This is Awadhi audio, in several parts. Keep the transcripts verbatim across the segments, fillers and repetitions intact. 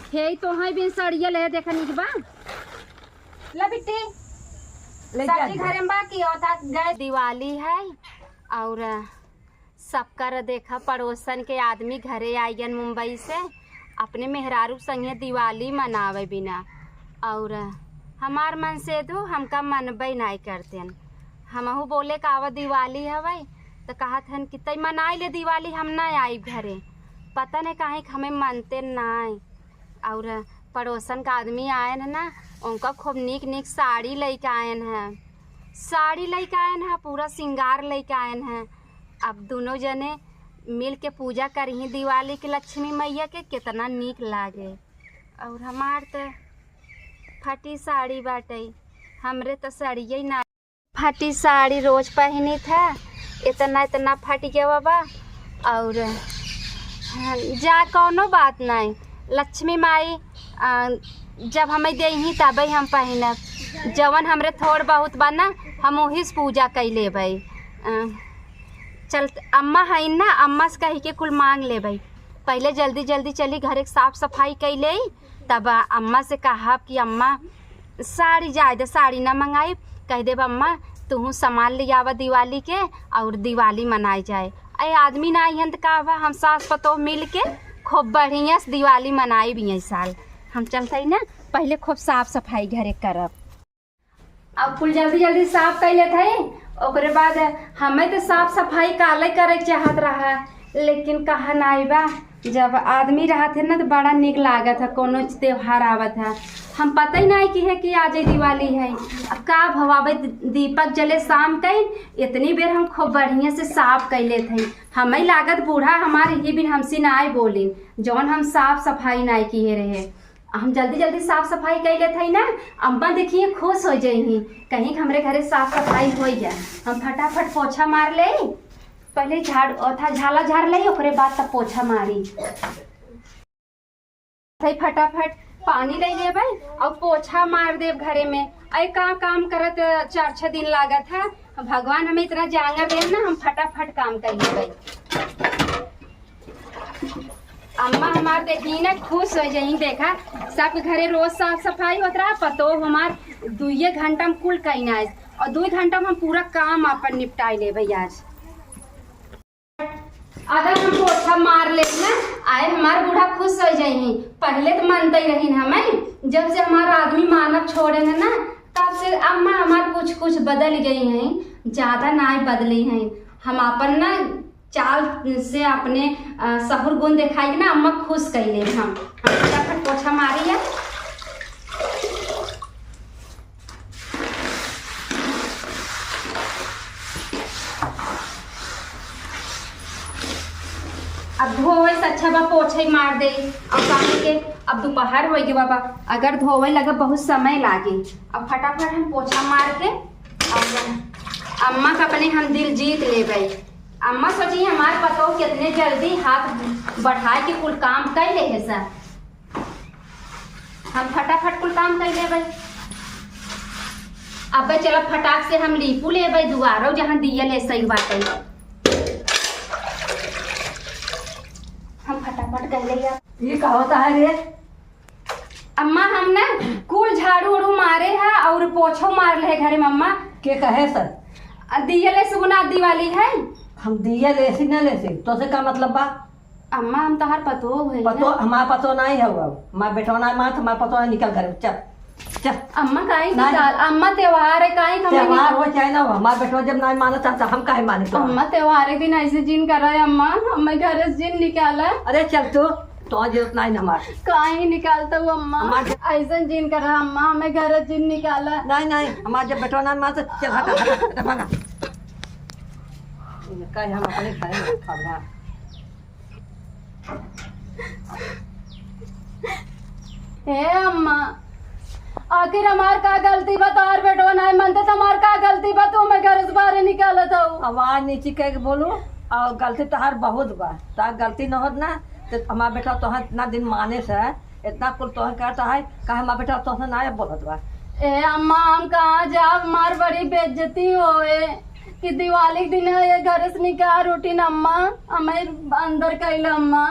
हे, तो है बिन साड़िया ले, देखा निक बा। ला बिट्टी, ले जा। सब्जी घरे में बा कि औता गए? दिवाली है और सबकर देखा पड़ोसन के आदमी घरे आइयन मुंबई से, अपने मेहरारू संगे दिवाली मनावे बिना। और हमार मन से तो हमका मनबे नाई करतेन। हमहू बोले का आवा दिवाली हवे, तो कहत हन कि तई मनाई ले दिवाली, हम ना आइब घरे। पता नहीं काहे कि हमें मनते नाई। और पड़ोसन का आदमी आयन है ना, उनका खूब नीक नीक साड़ी लेके आयन है, साड़ी लेके आयन है, पूरा सिंगार लेके आयन है। अब दोनों जने मिल के पूजा करही दिवाली के लक्ष्मी मैया के, कितना नीक लागे। और हमार तो फटी साड़ी बाटे, हमरे तो साड़िये ना। फटी साड़ी रोज पहिनी था, इतना इतना फट गया बा। और हाँ, जा कौनो बात नहीं, लक्ष्मी माई आ, जब हमें देही तबे हम पहिनब। जवन हमरे थोड़ बहुत बा ना, हम वही से पूजा कई लेबै। आ, चल, अम्मा है ना, अम्मा से कही के कुल मांग लेबै। पहले जल्दी जल्दी चली घरे के साफ सफाई कई ले, तब अम्मा से कहब कि अम्मा साड़ी जाए दे, साड़ी ना मंगाई, कह देब अम्मा तुहू सामान ले आवा दिवाली के और दिवाली मनाई जाए। अरे आदमी ना आइहन त का बा, हम सास पतोह मिल के खूब बढ़िया से दिवाली मनाई भी इस साल। हम चलते ही ना पहले खूब साफ सफाई घरे करब। अब कुल जल्दी जल्दी साफ कर लेत हई, ओकरे बाद हमें तो साफ सफाई काले करे के चाहत रहा, लेकिन कहा नाई बा, जब आदमी रहत है ना तो बड़ा निक लागत है, कोनो त्योहार आवत है। हम पता ही नहीं कि है कि आज ही दिवाली है। अब का भवावे, दीपक जले शाम कई, इतनी बेर हम खूब बढ़िया से साफ कर लेत हई। हमें लागत बूढ़ा हमारे ही बिन हमसे नाई बोलिन, जौन हम साफ सफाई नाई किए रहे। हम जल्दी जल्दी साफ सफाई कर लेत हई ना, अम्मा देखिए खुश हो जइही, कहीं कि हमरे घरे साफ सफाई हो गया। हम फटाफट पोछा मार ले, पहले झाड़, ओथा झाला झाड़ ले, ओकरे बाद तब पोछा मारी। भाई फटाफट पानी ले लेबै और पोछा मार देब घरे में। ऐ का काम करत चार छह दिन लागत है, भगवान हमें इतना जांगर देन ना, हम फटाफट काम कर लेबै। अम्मा हमार देखी ना खुश हो जाई। देखा, सबके घरे रोज साफ सफाई होत रहा, पतोह हमार दुइये घंटा में कुल कहीं आए और दुई घंटा में हम पूरा काम अपन निपटाई लेबै आज। अगर हम पोछा मार लेब ना, आए हमार बूढ़ा खुश हो जाई। पहले तो मानते ही रहीन हमें, जब से हमार आदमी मानब छोड़े न ना, तब से अम्मा हमार कुछ कुछ बदल गई हैं, ज्यादा नाई बदली हैं। हम अपन ना चाल से अपने, अ, सहुर गुण दिखाई के ना अम्मा खुश कैले हम। हम फटाफट पोछा मारी है। अब धोवे से अच्छा बा पोछे मार दे। और काहे के अब दोपहर हो गया बाबा, अगर धोवे लगे बहुत समय लागे। अब फटाफट हम पोछा मार के और अम्मा का अपने हम दिल जीत लेबै। अम्मा सोची हमार पतोह कितने जल्दी हाथ बढ़ाए के कुल काम कर ले है सर। हम फटाफट कुल काम कर लेबै। अबे चला फटाक से हम लीपू लेबै दुआरो, जहाँ दिया ले सही बाटे। हम फटाफट कर ले यार। ये का होता है रे? अम्मा हम ना कुल झाड़ू उड़ू मारे है और पोछो मार ले घरे में अम्मा। के कहे सर? आ, दिया ले सुगुना दिवाली है। हम दिया लेसी ना लेसी, तो से का मतलब बा? अम्मा, हम तोहार पतोह हई पतो, ना। हमार पतोह नाई हऊ, अब हमार बेटवा नाई मानत, हमार पतोह नाई, निकल घर में, चल, चल। अम्मा, काहे नाई। निकाल? अम्मा, त्योहार है, काहे हमें त्योहार निकाल? हो चाहे ना हो, हमार बेटवा जब नाई मानत, त हम काहे माने तो? अम्मा, त्योहार के दिन ऐसे जिन करा है, अम्मा, हमें घर से जिन निकाला। अरे चल तू, तो जरूरत नाई ना हमार। काहे निकालता हूँ, अम्मा? हमार जब ऐसे जिन करा, अम्मा, हमें घर से जिन निकाला। नाई, नाई, हमार जब बेटवा नाई मानत, चल हटा, हटा, हटा, भागा। काहे हम अपने घरे में खा। हे अम्मा, आखिर हमार का गलती बा? तोहार बेटवा नाई मानते तो हमार का गलती बा? तू हमें घर से बाहर निकालत हऊ। आवाज नीची करके बोलू, और गलती तोहार बहुत बा। तोहार गलती न होत ना, तो हमार बेटा तोहार इतना दिन माने से, इतना कुल तोहार करता है, काहे हमार बेटा तोहार ना बोलत बा? ए अम्मा, हम कहाँ जाब? हमार बड़ी बेइज्जती होए कि दिवाली के दिन ये घर से निकाल उठिन अम्मा, हमें अंदर कैल अम्मा।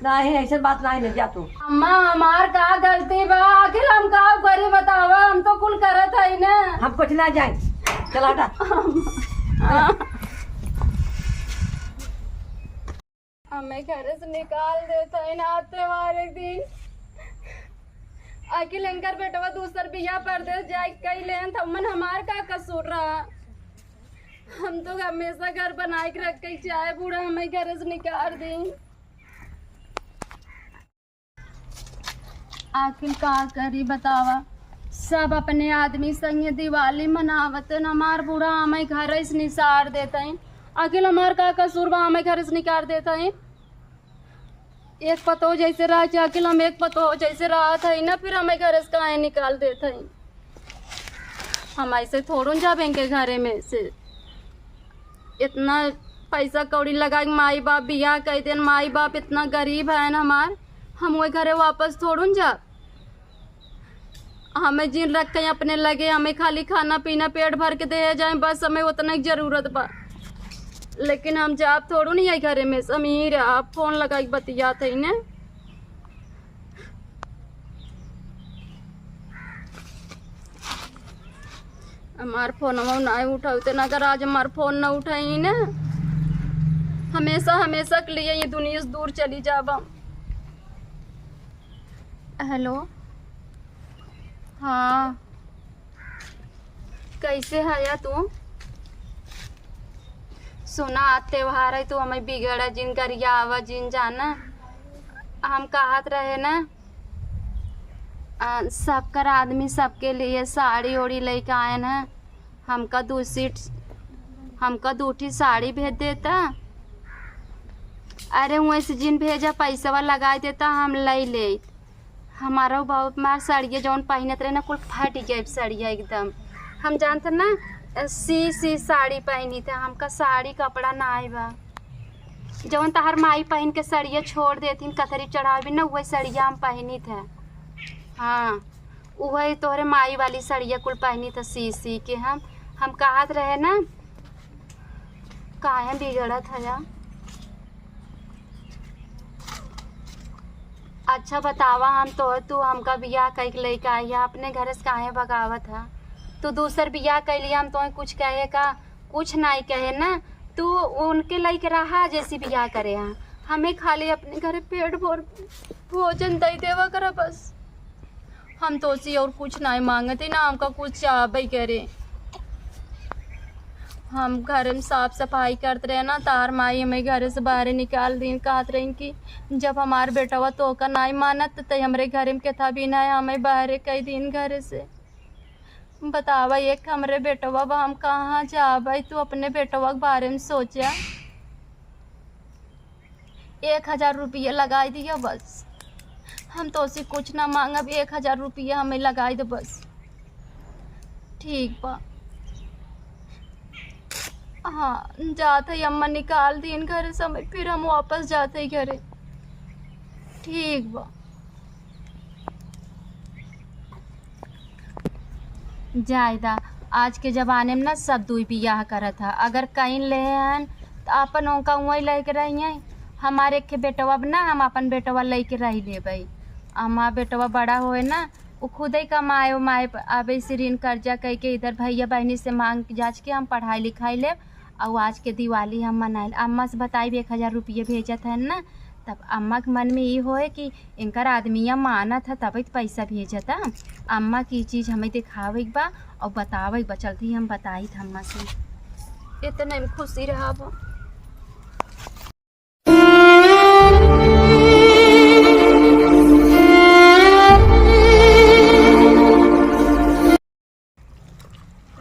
नहीं, ऐसे बात नहीं ले जा तू। अम्मा, हमार का गलती बा? आखिर हम का करी बतावा, हम तो कुल करत हई ना। हम कुछ ना जाए, चला हटा। हमें घर से निकाल देत हई ना, त्योहार एक दिन। आखिर इनकर बेटवा दूसर बियाह परदेस जाए कई लेन, त मन हमार का कसूर रहा? हम तो हमेशा घर बनाए के रखे के चाहे, बूढ़ा हमें घर से निकाल दी। आखिर का करी बतावा, सब अपने आदमी संगे दिवाली मनावत न, हमार बूढ़ा हमें घर से निसार देत हैं। आखिर हमार का कसूर बा, हमें घर से निकाल देत हैं? एक पतो जैसे रह, आखिर हम एक पतो जैसे रहत है ना, फिर हमें घर से काहे निकाल देत हैं? हम ऐसे थोड़ो जाबे इनके घरे में से। इतना पैसा कौड़ी लगा के माई बाप बियाह कई देन, माई बाप इतना गरीब है न हमार, हम वही घरे वापस थोड़ो न जा। हमें जिन रखे अपने लगे, हमें खाली खाना पीना पेट भर के दे जाए, बस हमें उतना ही जरूरत बा। लेकिन हम जाब थोड़ो नहीं आई घरे में से, हम यहीं रह, आप फोन लगा के बतियात है ने। हमार फोनवा नाय उठावते ना, अगर आज हमार फोन न उठाई ना, हमेशा, हमेशा के लिए ये दुनिया से दूर चली जाब हम। हेलो, हाँ, कैसे हया तू? सुना, आज त्योहार है, तू हमें बिगड़ा जिन, गरियावा जिन, जाना। हम कहत रहे ना, आ, सबकर आदमी सबके लिए साड़ी ओड़ी लेके आए ना। हमका दू सीट, हमका दू ठी साड़ी भेज देता। अरे, वैसे जिन भेजा, पैसवा लगाई देता, हम ले लेत। हमारो बहुत मार साड़िया जौन पहिनत रहे ना, कुल फट गए साड़िया एकदम। हम जानत ना, सी सी साड़ी पहिनी थे, हमका साड़ी कपड़ा नाई बा। जौन तहार माई पहिन के साड़िया छोड़ देथिन, कथरी चढ़ावी ना, वही साड़िया हम पहिनी थे। हाँ, वही तोहरे माई वाली साड़िया कुल पहिनी थे सी सी के। हम, हम कहत रहे ना, काहे बिगड़त है या? अच्छा बतावा, हम तो, तू हमका बियाह कइके लइके आई है, अपने घरे से काहे भगावत है? तू दूसर बियाह कइ लिया, हम तोहे कुछ कहे का? कुछ नाई कहे ना, तू उनके लइके रहा जैसी बियाह करे है, हमें खाली अपने घरे पेट भर भोजन दे देवा करा बस। हम तोसी और कुछ नाई मांगत ही, ना हमका कुछ चाहबे करे। हम घर में साफ सफाई करत रहे ना, तार माई हमें घर से बाहरे निकाल दीन, कहत रही कि जब हमार बेटवा तोका नाई मानत, त हमरे घर में केथा भी नाई, हमें बाहरे कई दीन घर से। बतावा, एक हमरे बेटवा बा, हम कहाँ जाबे? तू अपने बेटवा के बारे में सोचा। एक हजार रुपया लगाई दिया बस, हम तोसे कुछ ना मांगब, एक हजार रुपया हमें लगाई दे बस। ठीक बा, हाँ, जात है अम्मा, निकाल दीन घरे से हमें, फिर हम वापस जात है घरे। ठीक बा। जायदा, आज के जमाने में ना सब दुई बियाह करत ह। अगर कइन लेहे हन त अपन ओका उहई लेके रहिए। हमार एक ठे बेटवा अब ना, हम अपन बेटवा लेके रही लेबे। हमार बेटवा बड़ा होए ना, उ खुदे कमाए उमाए, अब ऐसे ऋण कर्जा कइके इधर भैया बहनी से मांग जाच के हम पढ़ाई लिखाई लेब। अउ आज के दिवाली हम मनाइल। अम्मा से बताइब एक हजार रुपये भेजत हन ना, तब अम्मा के मन में ई होए कि इनकर आदमिया मानत ह, तबे त पैसा भेजत ह। अम्मा की चीज हमें देखावे के बा अउ बतावे के बा। चलती हम बताई थ अम्मा से। इतने में खुशी रहा बा।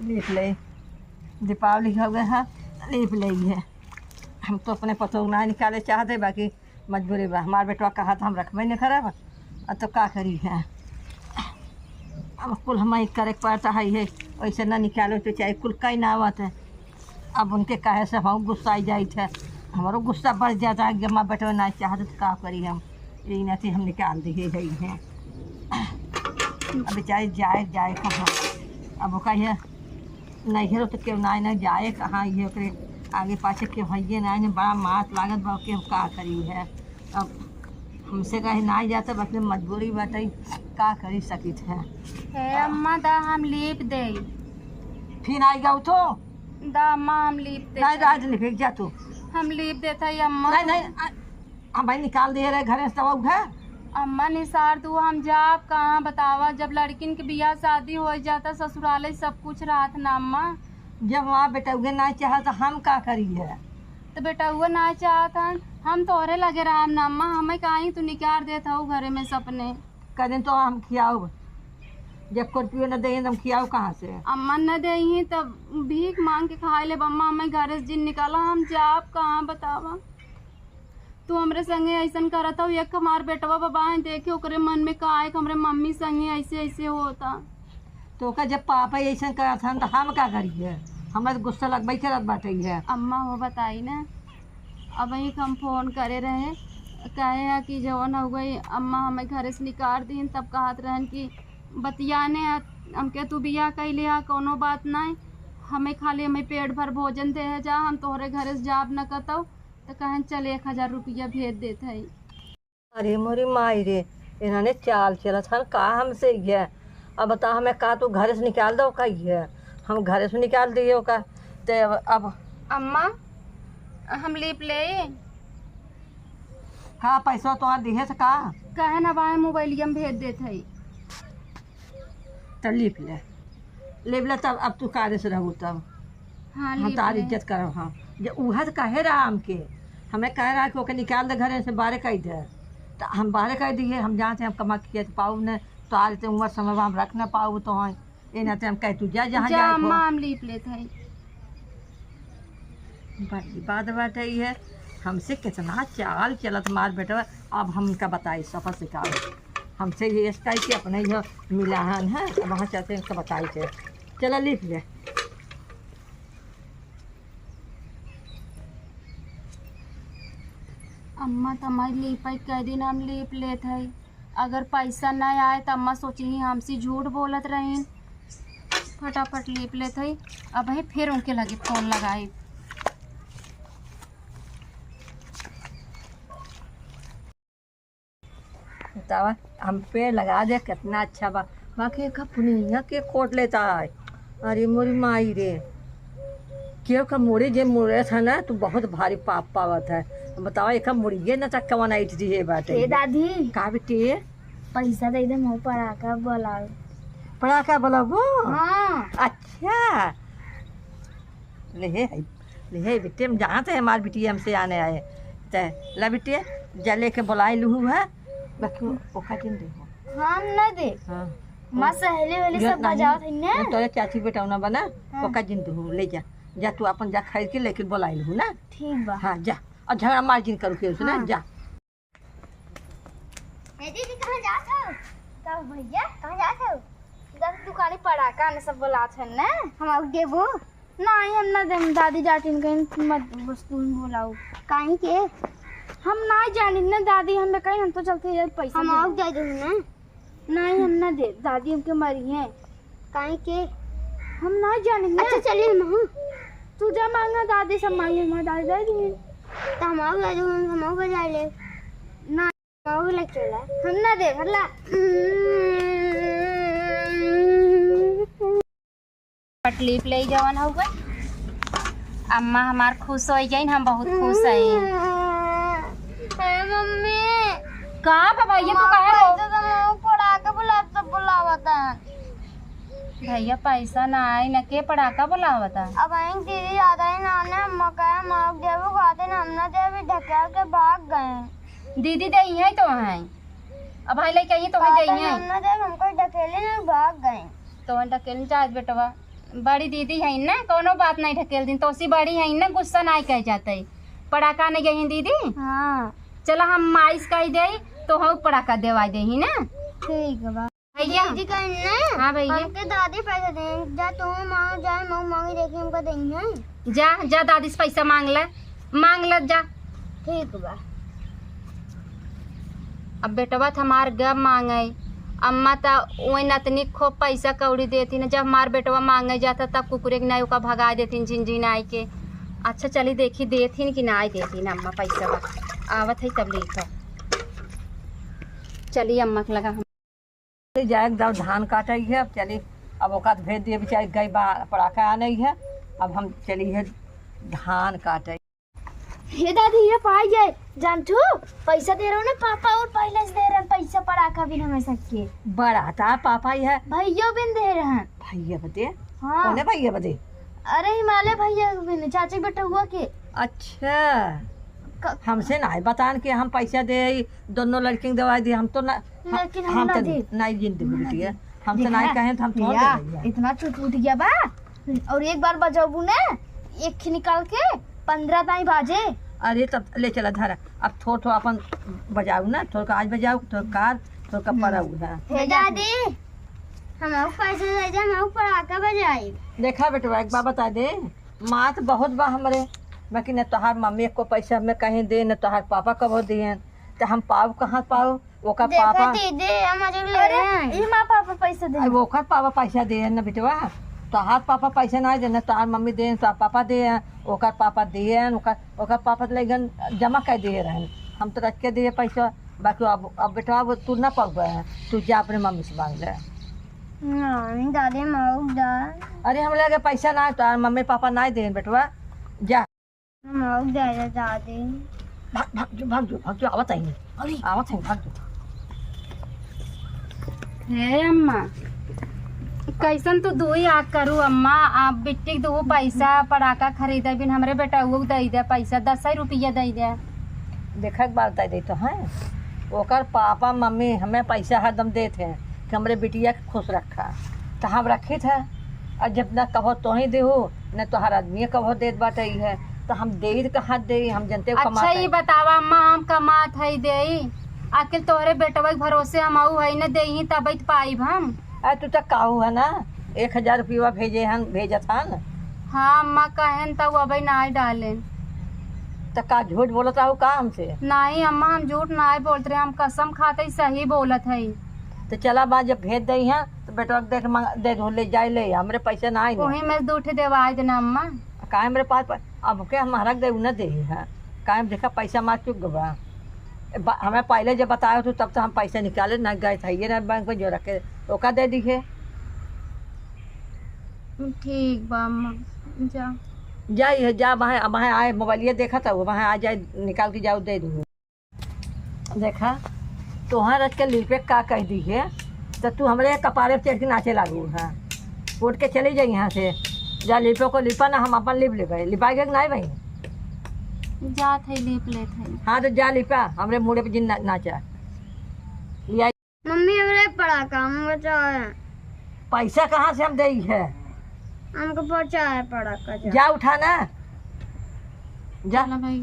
लीप ले, दीपावली हो गए है, लीप ले है। हम तो अपने पतोह ना निकाले चाहते, बाकी मजबूरी बा। हमार बेटवा कहा था हम रखबे नहीं करब, अब तो का करी है, अब कुल हम ही करे के पड़ता है, ये वैसे ना निकालो तो चाहे कुल कई ना आवत है। अब उनके कहे से हम गुस्सा आई जाइत है, हमारो गुस्सा बढ़ जाता है कि हमार बेटवा ना चाहत तो का करी हम, यही नाते हम निकाल दिए है। अब बेचारी जाए, जाए कहाँ? अब ओका ये नैहर तो केहू नाई ना जाए कहाँ, ये ओकरे आगे पाछे केहू हइये नाई ना, बड़ा मात लागत बा, केहू का करी है। अब हमसे कहीं नाहीं जाता, बस मजबूरी बाटे, का करी सकित है। हे अम्मा, दा हम लीप देई। फिर आई गऊ तो? दा अम्मा, हम लीप देत नहीं, हई। राज लिख जा तू। हम लीप देत हई अम्मा। नहीं, नहीं, आ, हम भाई निकाल दिए रहे घरे से, तब उठे। अम्मा, निसार तू, हम जाब कहाँ बतावा, जब लड़किन के बियाह शादी हो जाता, ससुराले सब कुछ रहत ना अम्मा। जब वहाँ बेटउगे ना चाहत, तो हम का करिए? तो बेटउगे ना चाहत हन, हम तोहरे लगे रहब ना अम्मा, हमें काहे तू निकार देत हऊ घरे में सपने। करें तो हम खियाऊ, जब कोई पियो न दें, तो हम खियाऊ कहाँ से? अम्मा न देही, तब भीख मांग के खाए लेब अम्मा, हमें घरे से जिन निकाला, हम जाब कहाँ बतावा। तू हमरे संगे अइसन करत हऊ, एक हमार बेटवा बाबा है, देखे ओकरे मन में का है कि हमरे मम्मी संगे अइसे अइसे होता। तो ओकर जब पापा अइसन करत हन, तो हम का करिए? हमरा तो गुस्सा लगबे करत बाटे है। अम्मा हो बताई ना, अबहीं हम फोन करे रहे, कहे है कि जवन हो गई अम्मा हमें घरे से निकाल दीन, तब कहत रहन कि बतियाने आ, हमके तू बियाह कैले हा, कौनो बात नाहीं, हमें खाली हमें पेट भर भोजन दे है जा, हम तोहरे घरे से जाब न कतऊ। तो कहन, "चल, एक हजार रुपया भेज देत हई।" अरे मोरी माई रे, इन्हने चाल चलत हन का हमसे ये? अब बता, हमें का तू घरे से निकाल दो का ये? हम घरे से निकाल दिए का? ते अब, अब अम्मा, हम लीप ले। का पैसा तोहार दिहे से का? कहे ना बाए मोबाइलिया में भेज देत हई। त लीप ले, लीप ले, तब अब तू कायदे से रहबू तब। हाँ, हम लीप तार ले। इज्जत करब हम। जे उहे त कहे रहा हमके, हमें कहे रहा कि ओके निकाल दे घरे से, बाहरे कर दे। त हम बाहरे कर दिए, हम जानते हम कमा किए त पाऊ ने, तो आज ते उम्र समय बा, हम रख न पाऊ तो हैं। ए नाते हम कहे तू जा, जहाँ जा जाए को। अम्मा, हम लीप लेत हई। बड़ी बात बाटे ये, हमसे कितना चाल चलत मार बेटवा, अब हम इनका बताई सफा सिखाओ। हमसे ये स्टाइल के अपने ये मिलाहन है, अब वहाँ चलते हैं, इनका बताई के। चला लीप ले। अम्मा, त हमारी लीप आई, कई दिन हम लीप लेत हई। अगर पैसा न आए त अम्मा सोची हमसे झूठ बोलत रही। फटाफट लीप लेत हई, अबहीं फिर उनके लगे फोन लगाई। बतावा, हम पेड़ लगा दे, कितना अच्छा बा, बाकी एका पुनिया के कोट लेता है। अरे मोरी माई रे, केहू का मुड़ी जे मुड़े था ना, तू बहुत भारी पाप पावत है। बतावा, एका मुड़िए न तक कवन ऐठ दिए बाटे। ए दादी। का बेटी? पैसा दे दे, हम पड़ाका बोलाओ। पड़ाका बोलाबो? हाँ। अच्छा। ले हे, ले हे बिट्टे, हम जानत है हमार बिटिया हमसे आने आए। ते ला बिट्टे, जा लेके बोलाई लूहू है, बाकी ओका जिन दे हो। हम न दे। हाँ। माँ सहेली वेली सब बजावत है ना? तोरे चाची बेटा ना बना, हाँ। ओका जिन दे हो, ले जा। जा तू अपन जा खरीद के लेके बोलाई लूहू ना। ठीक बा। हाँ, जा। और झगड़ा मार जिन करू के उसने, हाँ। जा। ए दीदी, कहाँ जात हो? का भैया, कहाँ जात हो? दस दुकानी पड़ाका ने सब बोलात है ना? हम आउ देबो? नाहीं, हम ना देम, दादी जातिन कहीं मत वस्तु में बोलाओ। काहे के? हम ना जानी ना दादी, हम कहीं हम तो चलते यार पैसा हम दे आउ दे। दे दो ना। नाहीं, हम ना दे, दादी हमके मारी है। काहे के? हम ना जानी ना। अच्छा, चलिए हम, हाँ। तू जा मांगा, दादी सब मांगे, हमारे दादी दे दिए। तो हम आउ दे दो, हम आउ बजा ले। ना। मऊ लचेला, हम ना दे, हल्ला। पटलीप ले जवन हउवे। अम्मा हमार खुश होइ जाइन, हम बहुत खुश हई। ए मम्मी। का बा भैया, तू काहे रो? पैसा तो मऊ पड़ाका बुला, सब बुलावत है। भैया पैसा ना आई ना, के पड़ाका बुलावत है? अब आई दीदी याद आई ना, ने अम्मा कहे, "मऊ देबू खातिर हम ना देबी", ढकेल के भाग गए। दीदी देइहैं तोहैं। अब भाई लइके आइहैं तोहैं देइहैं। हम ना देब, हमको ढकेले ना भाग गए। तोहैं ढकेल जात बेटवा। बड़ी दीदी हईं ना, कौनो बात नाहीं ढकेल दिन। तोसी बड़ी हईं ना, गुस्सा नाहीं कहे जात है। पड़ाका नाहीं गई दीदी? हाँ। चला हम माई से कहि देई, तोहैं पड़ाका देवाई देही ना। ठीक बा। भैया। दीदी कहीं ना, हाँ भैया। हमके दादी पैसा दें, जा तू मांग, जा मऊ मांगी देखी हमका देइहैं। जा, जा दादी से पैसा मांग ले, मांग ले जा। ठीक बा। अब बेटवा त हमार गब मांगे, अम्मा त ओए नतनी खूब पैसा कौड़ी देती न, जब हमार बेटवा मांगे जाता तब कुकुरे के नाई ओका भगा देती झिनझिनाई के। अच्छा चली देखी देती न कि नाई देती न अम्मा पैसा बा, आवत है तब लेकर। चली अम्मा के लगा हम। चली जाए, एकदम धान काटइ है, अब चली, अब ओका तो भेज दिए, बेचारी गई बा पड़ाका आनइ है, अब हम चली है धान काटइ। हे दादी, ये पाई जाए, जानथू, पैसा दे रहो ना पापा, और पहले से दे रहे पैसा पड़ाका बिन हमें सबके। बड़ा था पापा, ये भैया बिन दे रहे हैं। भैया बदे? हाँ। कौने भैया बदे? अरे हिमालय भैया बिन, चाची बेटा हुआ के। अच्छा। क- हमसे ना बतान कि हम पैसा दे, दोनों लड़किन के दवाई दे, हम तो ना, हम, लेकिन हम हम ना तो दे। नहीं जिंदगी बिटिया, हमसे देखा? नहीं कहे तो हम छोड़ भैया, दे भैया। इतना चुट उठ गया बा, और एक बार बजाबू ने, एक निकाल के पंद्रह दाई बाजे। अरे तब ले चला धरा, अब थो थो अपन बजाऊ ना, थो का आज बजाऊ, थो कार, थो का हम्म। पराऊ ना। हे दादी, हम पैसा दे दे, हम पड़ाका बजाई। देखा बेटवा, एक बात बता दे, माँ तो बहुत बा हमरे, बाकी न तोहार मम्मी एको पैसा हमें कहीं दे, न तोहार पापा कबो दिए, तो हम पाऊ कहाँ पाऊ? ओकर देखा पापा दीदी, हम आज ले अरे, रहे हैं। ई माँ पापा पैसा दे। अब ओकर पापा पैसा दे न बेटवा, तोहार पापा पैसा ना दे, न तोहार मम्मी दे, तोहार पापा दे, ओकर पापा दे, ओकर, ओकर पापा तो लेकिन जमा कर दिए रहन, हम तो रख के दिए पैसा, बाकी अब, अब बेटवा वो तू ना पाऊ है, तू जा अपने मम्मी से मांग ले। नहीं दादी, मांग दा। अरे हम लगे पैसा ना है, तोहार मम्मी पापा ना दे बेटवा, जा। हम आउर जाए दादी। भाग, भाग जो, भाग जो, भाग जो, आवत है। अरे। आवत है, भाग जो। हे अम्मा, कैसन तू दुई आग करू अम्मा, आप बिट्टी के दू पैसा पड़ाका खरीदे बिन हमरे बेटउआ के दे दे पैसा, दस रुपया दे दे। देखा एक बात बता दे तो हैं, ओकर पापा मम्मी हमें पैसा हरदम देत हैं कि हमरे बिटिया के खुश रखा, तो हम रखित है। और जब ना कभो तोही देहू, न तोहार आदमी कभो देत बाटे, ई है, तो हम देई त कहाँ देई, हम जनते अच्छा, कमात ई है। बतावा अम्मा, हम कमात है देई, आखिर तोहरे बेटवा के भरोसे हम आऊ है न देई, तब त पाइब हम। अरे तू तो काहू है ना, एक हजार रुपया भेजे हन, भेजत हन। हाँ अम्मा, कहेन त वो अबे ना डालेन। तो का झूठ बोलत रहू का हमसे? नहीं अम्मा, हम झूठ नहीं बोलत रहे, हम कसम खाते ही सही बोलत है। तो चला बा, जब भेज दई हैं तो बेटवा के देख मंग-, दे दो, ले जाए ले, हमरे पैसे ना आई। वही में दू ठे देवाई देना अम्मा। काहे हमरे पास प-, अब के हम हरक दे, उन्हें दे हैं। काहे हम देखा पैसा मार चुक गवा। बा-, हमें पहले जब बतायो तू तब तो हम पैसा निकाले ना गए थे, ये ना बैंक में जो रखे, ओका दे दिखे। ठीक बा अम्मा, जा। जा, ये जा, वहाँ, वहाँ आए, मोबाइल ये देखा था, वो वहाँ आ जाए, निकाल के जाओ, दे दू। देखा, तोहर रच के लिपे का कह दी है, तो तू हमरे कपारे पे चढ़ के नाचे लागू है। उठ के चली जाई यहाँ से, जा लिपो को लिपा ना, हम अपन लिप लेबे। लिपाएगे कि नहीं भाई? जात है, लिप लेत है। हाँ, तो जा लिपा, हमरे मुड़े पे जिन ना-, नाचा। लिया। मम्मी, हमरे पड़ाका, हमको चाहे। पैसा कहाँ से हम देई है? हमको पहुँचाए पड़ाका, जा। जा उठा ना, जा। चला भाई।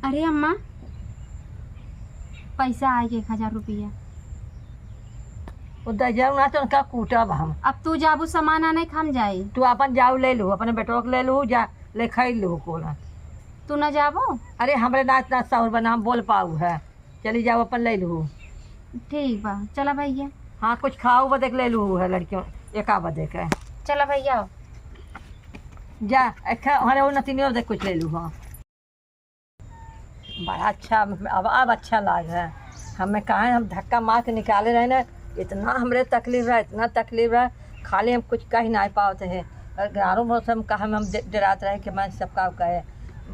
अरे अम्मा, पैसा आए एक हजार रुपया। वो दे जाऊ ना तो उनका कूटब हम। अब तू जाबू सामान आने, हम जाई। तू अपन जाऊ ले लू, अपने बेटवा के ले लू, जा ले खाई लू कोला। तू ना जाबू? अरे हमरे ना इतना सहूर बना, हम बोल पाऊ है। चली जाओ, अपन ले लू। ठीक बा, चला भैया। हाँ, कुछ खाओ बदे के ले लू है लड़कियों, एका बदे के। चला भैया। जा, एक, अरे वो नतिनियो बदे कुछ ले लू, हाँ। बड़ा अच्छा, अब, अब अच्छा लाग है। हमें कहा है, हम धक्का मार के निकाले रहे ना, इतना हमरे तकलीफ रहा, इतना तकलीफ रहा, खाली हम कुछ कह नहीं पावत है। और गाँव में से हम कहा, हम डे-, डेरात रहे कि मैं सबका कहे,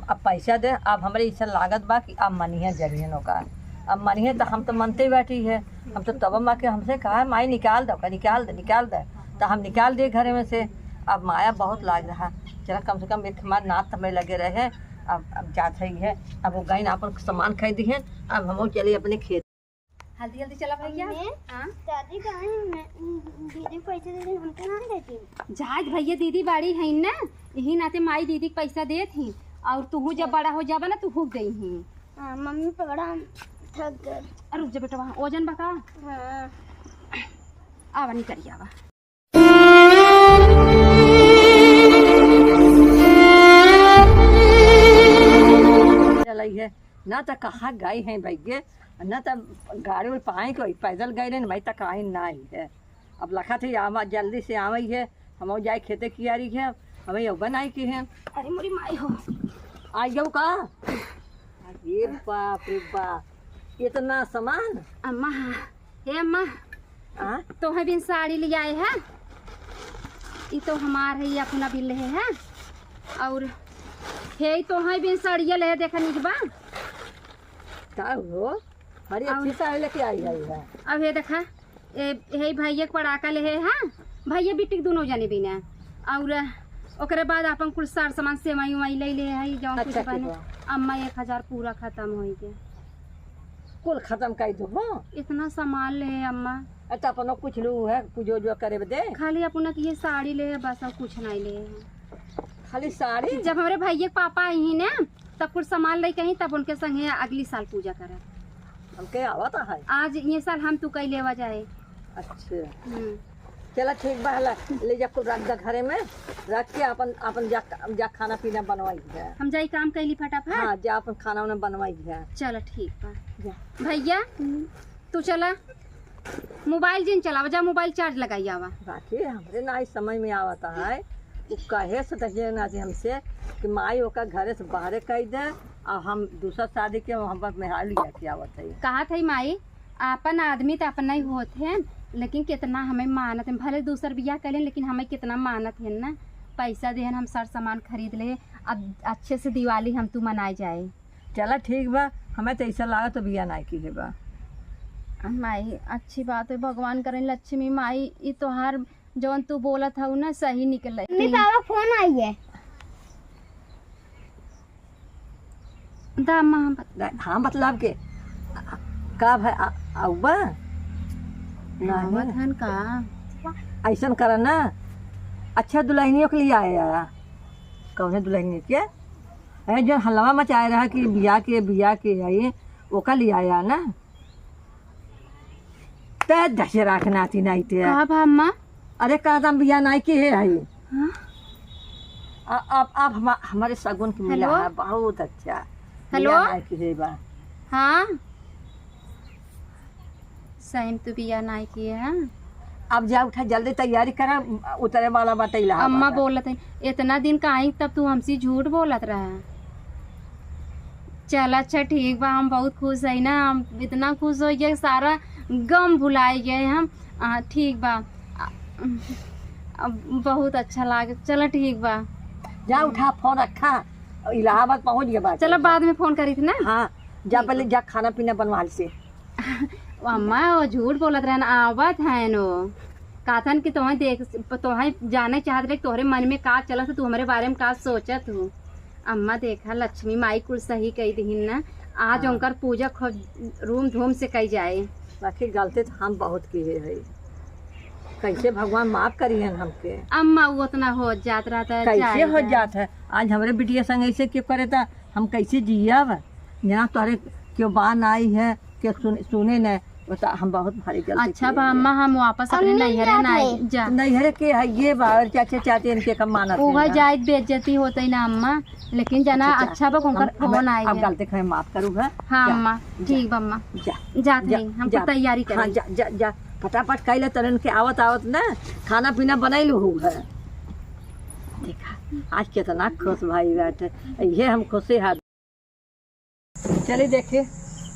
अब पैसा दे, अब हमरे ऐसा लागत बा कि अब मनिहे जरिए नौका। अब मनिहे तो हम तो मनते ही बैठी है, हम तो तब माँ के हमसे कहा, "माई निकाल दो, का निकाल दे, निकाल दे।" तो हम निकाल दिए घरे में से। अब माया बहुत लाग रहा, चला कम से कम एक हमार नात हमें लगे रहे। अब, अब जात है, अब वो गई ना अपन सामान खरीदी है, अब हम चली अपने खेत। हल्दी हल्दी चला भैया। मम्मी, हाँ? दादी कहाँ है? मैं, दीदी पैसे दे दे, हमको ना देती। जात भैया दीदी बड़ी है ना, यही नाते माई दीदी के पैसा देत ही, और तूहू जब बड़ा हो जाबा ना, तूहू के देही। हाँ, मम्मी पकड़ा, हम थक गए। अरे रुक जा बेटा, वहाँ ओजन बका। हाँ। आवा, निकल आवा। चलाई है, ना तो कहाँ गई है भैया, ना तो गाड़ी में पाए कोई, पैदल गए रहे, भाई तक आई ना आई है। अब लखा थे आवा, जल्दी से आवा ही है, हम जाए खेते कियारी है, हमें योगा नहीं की है। अरे मोरी माई हो। आ जाओ का? अरे बाप रे बाप, इतना सामान? अम्मा, हाँ। हे अम्मा, आ? तोहे बिन साड़ी लियाए है। ई तो हमार है, ई अपना बिन लेहे है। और हे तोहे बिन साड़िया लेहे, देखा निक बा। का हो? बड़ी अच्छी और साड़ी लेके आई है। अब हे देखा, ए, हे भैया के पड़ाका लेहे है, भैया बिटिक दुनो जने बिना। और ओकरे बाद आपन कुल सार सामान सेवई उवई ले लेहे है, जौन कुछ अच्छा, बने। ठीक बा। अम्मा, एक हजार पूरा खतम होई के। कुल खतम कर दो, हाँ। इतना सामान लेहे अम्मा। अच्छा, अपनो कुछ लू है, पूजो जो करे बदे। खाली अपना के ये साड़ी लेहे, बस और कुछ नहीं लेहे है। खाली साड़ी? जब हमरे भैया के पापा आई ना, तब कुल सामान लेके आई, तब उनके संगे अगली साल पूजा करब। हमके आवत है। आज ये साल हम तू कई लेवा जाए। अच्छा। हम्म। चला ठीक बा, हला, ले जा कुल रख दा घरे में, रख के अपन, अपन जा, जा खाना पीना बनवाई है। हम जाई काम कैली फटाफट। हाँ, जा अपन खाना उना बनवाई है। चला ठीक बा। जा। भैया, हम्म। तू चला, मोबाइल जिन चलावा, जा मोबाइल चार्ज लगाई आवा। बाकी हमरे ना इस समझ में आवता है, वो कहे से दहिए ना जी हमसे कि माई ओका घरे से बाहरे कह दे, और हम दूसरा शादी के हम मेहरारू लिया के आवत है। कहा था माई, आपन आदमी तो अपना ही होत है, लेकिन कितना हमें मानत है, भले दूसर बियाह कर लें, लेकिन हमें कितना मानत है ना, पैसा देहन, हम सर सामान खरीद ले, अब अच्छे से दिवाली हम तू मनाए जाए। चला ठीक बा, हमें तो ऐसा लागत तो बियाह नाई की है बा। माई, अच्छी बात है, भगवान करें लक्ष्मी माई, ई तोहार जवन तू बोलत हऊ ना, सही निकले। मम्मी, पापा फोन आई है। दा अम्मा, हम बत- हाँ, मतलब के, का भाई, आ- आउबा? नहीं। आवत हन का? ऐसन करा ना, अच्छा दुल्हनियों के लिए आया। कौने दुल्हनियों के? अरे, जो हलवा मचाए रहा कि बिया के, बिया के आई, ओका लिए आया ना। ते दशहरा के नाती नाई ते। का बा अम्मा? अरे, का दाम बिया नाई के है, है। हाँ? आ- अब, अब हम, हमारे सगुन के मिला हेलो? है, बहुत अच्छा। हेलो? बिया नाई के है बा। हाँ? सही में तू बिया नाई किए है। अब जा उठा, जल्दी तैयारी करा, उतरे वाला बाटे इलाहाबाद। अम्मा बोलत है, इतना दिन का आई तब तू हमसे झूठ बोलत रहा। चल अच्छा ठीक बा, हम बहुत खुश है ना, हम इतना खुश हो गए, सारा गम भुलाए गए हम। आ, ठीक बा, आ, अब बहुत अच्छा लागे। चल ठीक बा। जा उठा फोन रखा, इलाहाबाद पहुँच गया बाटे। चलो बाद में फोन करी थी ना। हाँ, जा ठीक पहले बा। जा खाना पीना बनवा ले से। अम्मा, वो झूठ बोलत रहन, आवत हैं वो। कहतन कि तोहे देख, तोहे जाने चाहत रहे, तोहरे मन में का चलत, तू हमरे बारे में का सोचत हो। अम्मा, देखा, लक्ष्मी माई कुल सही कही दिहिन ना। आज हाँ। उनकर पूजा खूब रूम धूम से कई जाए। बाकी गलती तो हम बहुत किए है, कैसे भगवान माफ करिहन हमके। अम्मा, वो उतना हो जात रहता है, कैसे जाए हो जाए। जात है। आज हमरे बिटिया संग ऐसे क्यों करे था, हम कैसे जियब? यहाँ तोहरे क्यों बान आई है, क्यों सुन, सुने न, बता, हम बहुत भारी गलती अच्छा किए बा हैं। अम्मा, हम वापस अपने अम्मी नैहरे जात ना आई। है। जा। नैहरे के है ये बा, और चाचे चाचे इनके कम मानत है उहे ना। जाइत बेइज्जती होते ना अम्मा, लेकिन जना अच्छा, अच्छा। अच्छा बा, उनकर हम, फोन हमें, आई अब है। गलती के हमें माफ करू है। हाँ जा, अम्मा, जा, ठीक बा अम्मा। जा, जात जा, नहीं, हमको जा। तैयारी हाँ, करें। जा, जा, जा, फटाफट कइले तरन के आवत आवत ना खाना पीना बनाई लू है। देखा, आज कितना खुश भाई बाटे, ये हम खुशी है। चली देखी,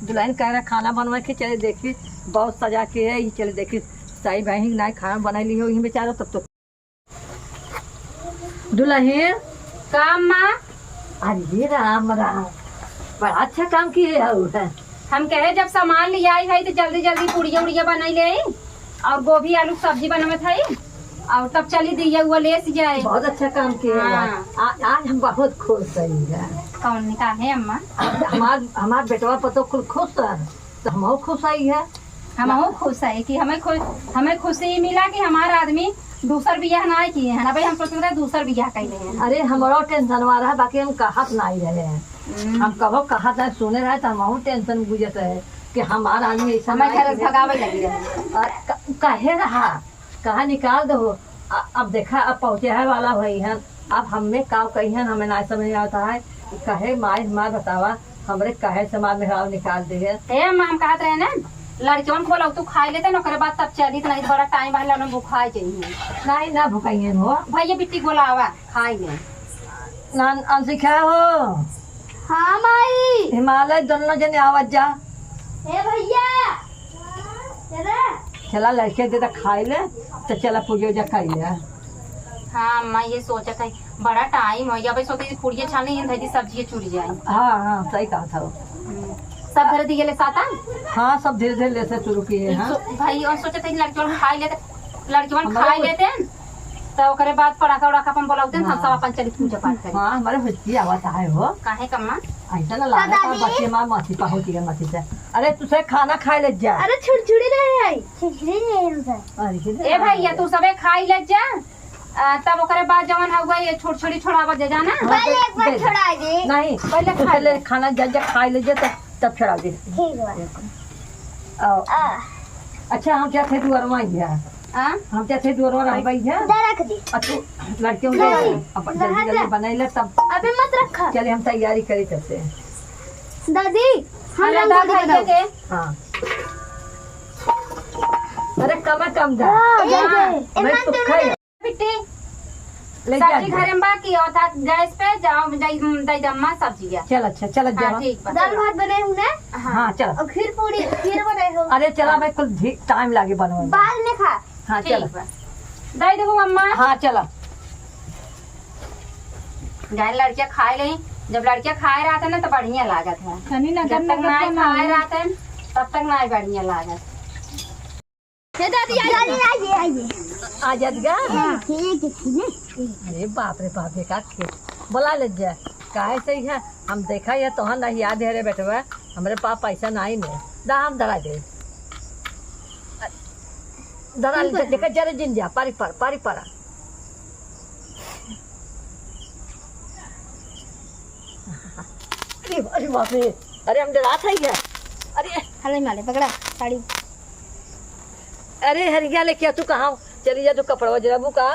दुल्हन कह रहा खाना बनवा के, चली देखी, बहुत सजा के है, ये चली देखी, साई बहन ना खाना बनाई ली हो, यहीं बेचारा तब तो। दुल्हन। का अम्मा? अरे राम राम, बड़ा अच्छा काम किए हो। हम कहे जब सामान ले आई है तो जल्दी जल्दी पुड़िया उड़िया बनाई ले आई। और गोभी आलू के सब्जी बनवत है, और तब चली दिया हुआ ले सी जाए। बहुत अच्छा काम किए हो। हाँ। आ, आज हम बहुत खुश हई है। कौन का है अम्मा? हमार, हमार बेटवा पतो कुल खुश है, तो हमहू खुश हई है। हमहू खुश है कि हमें खु-, हमें खुशी मिला कि हमार आदमी दूसर बियाह ना किए हैं। अबे हम सोचते रहे दूसर बियाह कैले हैं। अरे हमरो टेंशन रहा, बाकी हम कहत नहीं रहे। हम्म। हम कहो कहत है, सुने रहे तो हमहू टेंशन बुझत है कि हमार आदमी ऐसा हमें नहीं घर से करे। भगावे लगी रहे। और क-, कहे रहा, कहा निकाल दो। अ-, अब देखा, अब पहुँचे है वाला हुई है, अब हमें का कही है, हमें ना समझ में आता है। कहे माई हमार बतावा, हमरे कहे से हमार मेहरारू निकाल दे है। ए अम्मा, हम कहत रहे ना, लड़कियों को बोलाऊ, तू खाई लेते ना, ओकरे बाद तब चली, तो नहीं तो बड़ा टाइम है, लड़न भुखाई जाइए। नहीं ना भुखाइए हो। भैया बिट्टी बोलावा, खाई ले। नान अंशिका हो। हाँ माई। हिमालय दोनों जने आवत जा। ए भैया, चला। चला लड़के दे तो खाई ले, तो चला पूजा उजा खाई ले। हाँ अम्मा, ये सोचत है, बड़ा टाइम हो गया, अबे सोचे पूड़िया छाने ही धरी सब्जी चुरी जाए। हाँ, हाँ, सही कहा था। हम्म, सब धरे दिए ले साता? हाँ, सब धीरे धीरे ले से शुरू किए हैं। सो-, भाई, और सोचत है कि लड़कियों खाई लेते, लड़कियों हमारे खाई हो- लेते हैं, तो ओकरे बाद पड़ाका उड़ाका अपन बोलावते हैं, हम हाँ। सब अपन चली पूजा पाठ करी। हाँ, हमारे हुचकी आवत है हो। काहे कम्मा? ऐसा ना लागत है, दादी। बच्चे मार मस्ती पा होती है, मस्ती से। अरे, तुसे खाना खाए ले जा। अरे, छुड़छुड़ी रहे हैं। छुड़छुड़ी नहीं है उनका। अरे, ए भैया, तू सबे खाई ले जा। आ, तब ओकरे बाद जवन हउआ ये छुड़छुड़ी छोड़ावा जे जाना। हाँ, पहले एक बार दे दे। छोड़ा दे। नहीं, पहले खा पहले ले। खाना जा, जा खाई ले जा, तब, तब छोड़ा दे। ठीक बा। आओ। आ। अच्छा, हम क्या थे दुआर में गया? आ? हम क्या थे दुआर में हम भाई गया? इधर रख दे। आ तू लड़के उनके नहीं, अब जल्दी बाहर जल्दी जा। बनाई ले तब। अबे मत रखा। चले हम तैयारी करी तब से। दादी, हम अरे रंगोली दादा, बनाओ। ये के? हाँ। अरे कम है, कम जा। हाँ, ये हाँ। दे। मैं एमन तो दोनों खाई। बिट्टी, ले जा, सब्जी जा। घरे में बाकी और था गैस पे, जाओ, दई, दई दम्मा सब्जी है। चल, अच्छा, चल, हाँ, जा। ठीक बा। दाल भात बनाए हूँ ना? हाँ। हाँ, चल। और खीर पूड़ी, खीर बनाए हो। अरे, चला भाई, कुल भी टाइम लागे बनवे में। बाद में खा। हाँ, ठीक चल। बा। दई देबू अम्मा। हाँ, चला। जाए लड़कियाँ खाए ले, जब लड़कियाँ खाए रहते ना तो बढ़िया लागत है। तनी नजर जब तक नजर ना ना खाए आवे। रहते हैं, तब तक ना बढ़िया लागत। हे दादी, आइए। दादी, आइए, आइए। आ जात गा? हाँ। ठीक है, ठीक है। अरे बाप रे बाप, ये का खेत? बोला ले जा। काहे से ही है? हम देखा ये तोहन नहीं याद है रे बेटवा। हमरे पास पैसा नहीं ने। दा हम धरा दे। धरा ले, ठीक है। देखा जरा जिन जा, पारी पर, पारी पर। अरे, अरे बाप रे। अरे हम डरात है ये। अरे। हले माले, पकड़ा, साड़ी। अरे हरिया लेके आ, तू कहाँ चली जा, तू कपड़वा जराबू का?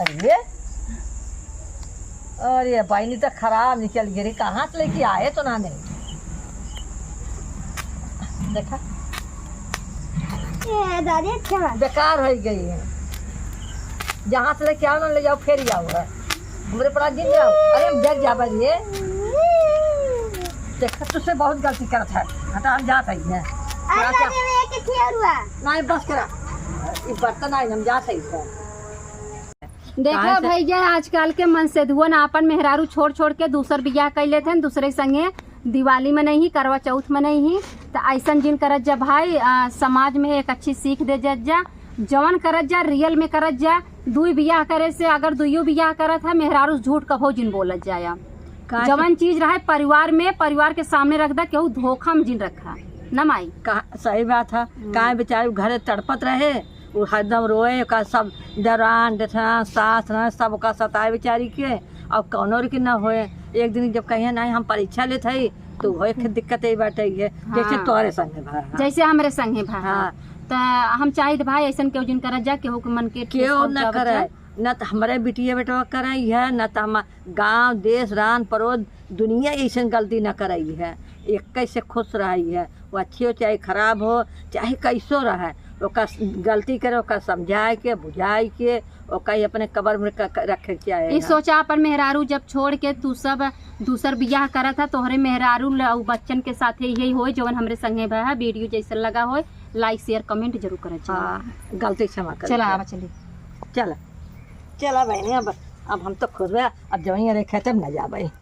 अरे, अरे बहिनी तो खराब निकल गई रे, कहाँ से लेके आए तो ना नहीं। देखा। ए, दादी, अच्छा बात। बेकार हो गई है। जहाँ से लेके आओ ना, ले जाओ, फेर ही आओ है। हमरे पड़ा दिन जाओ। अरे हम जर जाबे रे। देखा, तुझसे बहुत गलती करत है। हटा, हम जात है। अरे, थोड़ा सा दादी, मैं एक खिया हुआ। नहीं, बस करा। ये बर्तन आई, हम जात है। देखा काहे से भैया, आजकल के मनसेधुअन आपन मेहरारू छोड़ छोड़ के दूसर बियाह कर लेत हैं, दूसरे संगे दिवाली मनइही, करवा चौथ मनइही। त ऐसन जिन करत जा भाई, आ, समाज में एक अच्छी सीख दे जा, जा। जवन करत जा, रियल में करत जा। दुई बियाह करे से अगर दुइयो बियाह करत है, मेहरारू झूठ कभो जिन बोलत जाया। काहे से? जवन चीज रहे परिवार में, परिवार के सामने रख दा, केहू धोखा में जिन रखा, ना माई? का, सही बात है। हम्म। काहे बेचारी घरे तड़पत रहे, उ हरदम रोए, ओका सब दरान, जेठान, सास रहन, सब ओका सताए बेचारी के। और कौनो के न होए। एक दिन जब कहिए, "नहीं, हम परीक्षा लेत हई," तो वही के दिक्कत यही बाटे है, जैसे हाँ। तोहरे संगे भा, हाँ। जैसे हमरे संगे भा, हाँ। त हम चाहित भाई, ऐसन केहू जिन करत जा, केहू के मन के ठेस केहू न पहुँचावत करे, जा। न त हमरे बिटिया बेटवा करई है, न त हम गाँव, देश, रान, परोज, दुनिया ऐसन गलती न करई है। एक से खुश रहई है, वो अच्छी हो चाहे खराब हो, चाहे कैसो रहे, ओका गलती करे, ओका समझाए के, बुझाए के, ओका ही अपने कबर में क-, क-, रखे के चाहे ई है। सोचा अपन मेहरारू जब छोड़ के तू सब दूसर बियाह करत है, तोहरे मेहरारू ल-, उ बच्चन के साथे यही होए, जवन हमरे संगे भा है। वीडियो जैसन लगा होए, like, share, comment जरूर करत जाए। हाँ, गलती क्षमा कर चला, दे। आवा चली। चला, चला बहनी, अब, अब हम तो खुश बा, अब जवहीं अरे खेते में न जाबे।